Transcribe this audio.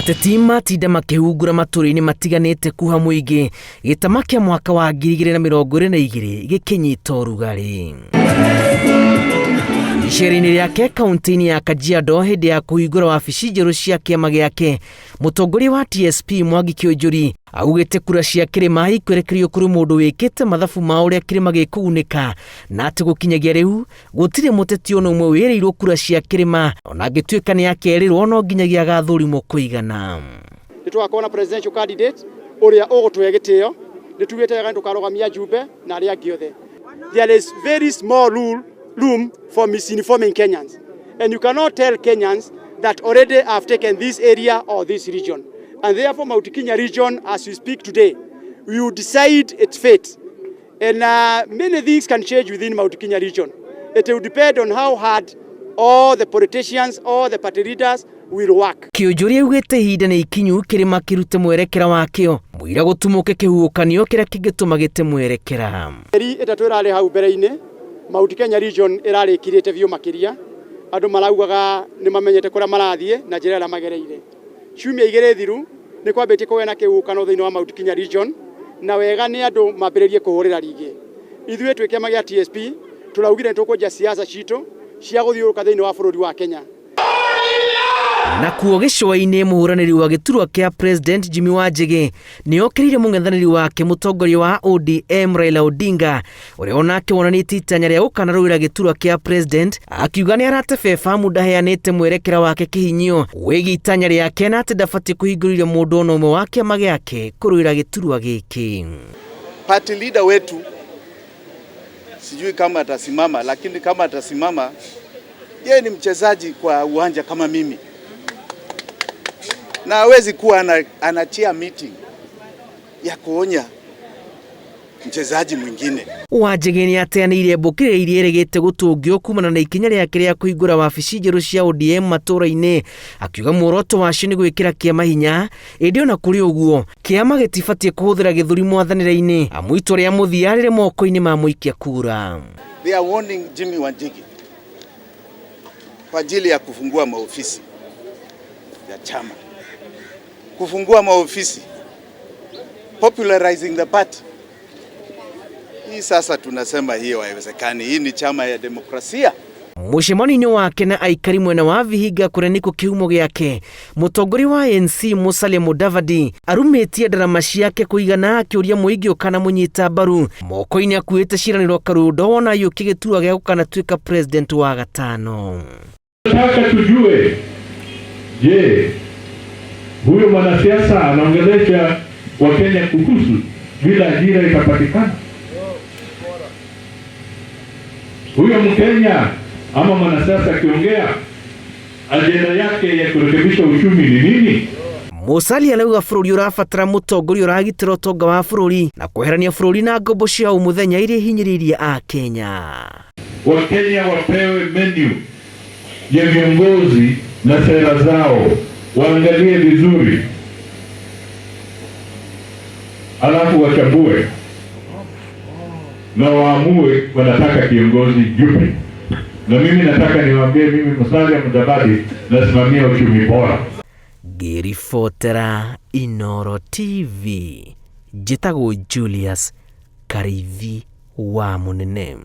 Ateti matinda makĩhungura matũũra-inĩ matiganĩte kuha mũingĩ gĩtama kĩa mwaka wa 2022 gĩkĩnyita ũrugarĩ. Icera-inĩ rĩake kaunti-inĩ ya Kajiado hĩndĩ ya kũhingũra wabici njerũ cia kĩama gĩake, mũtongoria wa TSP Mwangi Kĩũnjũri augĩte kura cia kĩrĩma ikwerekerio kũrĩ mũndũ wĩkĩte mathabu ma ũrĩa kĩrĩma gĩkũgunĩka na atĩ gũkinyagia rĩu gũtirĩ mũteti ona ũmwe wĩrĩirwo kura cia kĩrĩma ona angĩtuĩka nĩ akerĩrwo no nginyagia agathũrimwo kũigana. Nĩ tũgakorwo na presidential candidate ũrĩa ũgũtũhe gĩtĩo. Nĩ tugĩte wega nĩ tũkarũgamia Njumbe na arĩa angĩ othe. There is very small room for misinforming Kenyans, and you cannot tell Kenyans that already have taken this area or this region, and therefore Mount Kenya region, as we speak today, we will decide its fate, and many things can change within Mount Kenya region. It will depend on how hard all the politicians, all the party leaders will work. Kĩũnjũri augĩte ihinda nĩ ikinyu kĩrĩma kĩrute mwerekera wakĩo mũira gũtumũke kĩhuhũkanio kĩrĩa kĩngĩtũma gĩte mwerekera. Mĩeri 3 ĩrarĩ hau mbere-inĩ, Mount Kenya region ĩrarĩkirĩte biũ makĩria. Andũ maraugaga nĩ mamenyete kũrĩa marathiĩ na njĩra ĩrĩa magereire. Ciumia 2 thiru nĩ kwambĩtie kũgĩa na kĩhuhũkano thĩinĩ wa Mount Kenya region, na wega nĩ andũ mambĩrĩrie kũhũrĩra rigi. Ithuĩ twĩ kĩama gĩa TSP tũraugire nĩ tũkwenja siasa citũ cia gũthiũrũrũka thĩinĩ wa bũrũri wa Kenya. Nakuo gĩcũa-inĩ mũhũranĩri wa gĩturwa kĩa President Jimmy Wanjigi nĩokĩrĩire mũng'ethanĩri wake mũtongoria wa ODM Raila Odinga ũrĩa onake wonanĩtie itanya rĩa gũkanarũĩra gĩturwa kĩa President, akiuga nĩ aratebeba amu ndaheanĩte mwerekera wake kĩhinyio wĩgiĩ itanya rĩake na atĩ ndabatiĩ kũhingũrĩria mũndũ ona ũmwe wa kĩama gĩake kũrũĩra gĩturwa gĩkĩ. Party leader wetu sijui kama atasimama, lakini kama atasimama, yeye ni mchezaji kwa uwanja kama mimi, na hawezi kuwa anachia meeting ya kuonya mchezaji mwingine. Wanjigi nĩ ateanĩirie mbũkĩrĩra iria ĩrĩgĩte gũtũngio kumana na ikinya rĩake rĩa kũhingũra wabici njerũ cia ODM matũũra-inĩ, akiuga muoroto wacio nĩ gwĩkĩra kĩama hinya, ĩndĩ ona kũrĩ ũguo kĩama gĩtibatiĩ kũhũthĩra gĩthũri mwathanĩre-inĩ amu itua rĩa mũthia rĩrĩ moko-inĩ ma mũikia kura. They are warning Jimmy Wanjigi kwa ajili ya kufungua maofisi ya chama, kufungua maofisi, popularizing the party. Hii sasa tunasema hiyo haiwezekani. Hii ni chama ya demokrasia. Mũcemanio-inĩ wake na aikari mwena wa Vihiga kũrĩa nĩkuo kĩhumo gĩake, mũtongoria wa ANC Musalia Mudavadi arumĩtie ndarama ciake kũigana akĩũria mũingĩ ũkanamũnyita mbaru. Moko-inĩ akuĩte ciĩranĩro Karundo wona aiyũkia gĩturwa gĩa gũkanatuĩka president wa gatano. Nataka tujue, je, huyo mwanasiasa anaongelesha Wakenya kuhusu vile ajira itapatikana? Huyo Mkenya ama mwanasiasa akiongea ajenda yake ya kurekebisha uchumi ni nini? Musalia arauga bũrũri ũrabatara mũtongoria ũragitĩra ũtonga wa bũrũri na kweherania bũrũri na ngombo cia o mũthenya iria ihinyĩrĩirie Akenya. Wakenya wapewe menu ya viongozi na sera zao, waangalie vizuri, alafu wachambue na waamue wanataka kiongozi yupi. Na mimi nataka niwaambie, mimi Musalia Mudavadi nasimamia uchumi bora. Ngĩribotera Inooro TV, njĩtagwo Julius Kariithi wa Mũnene.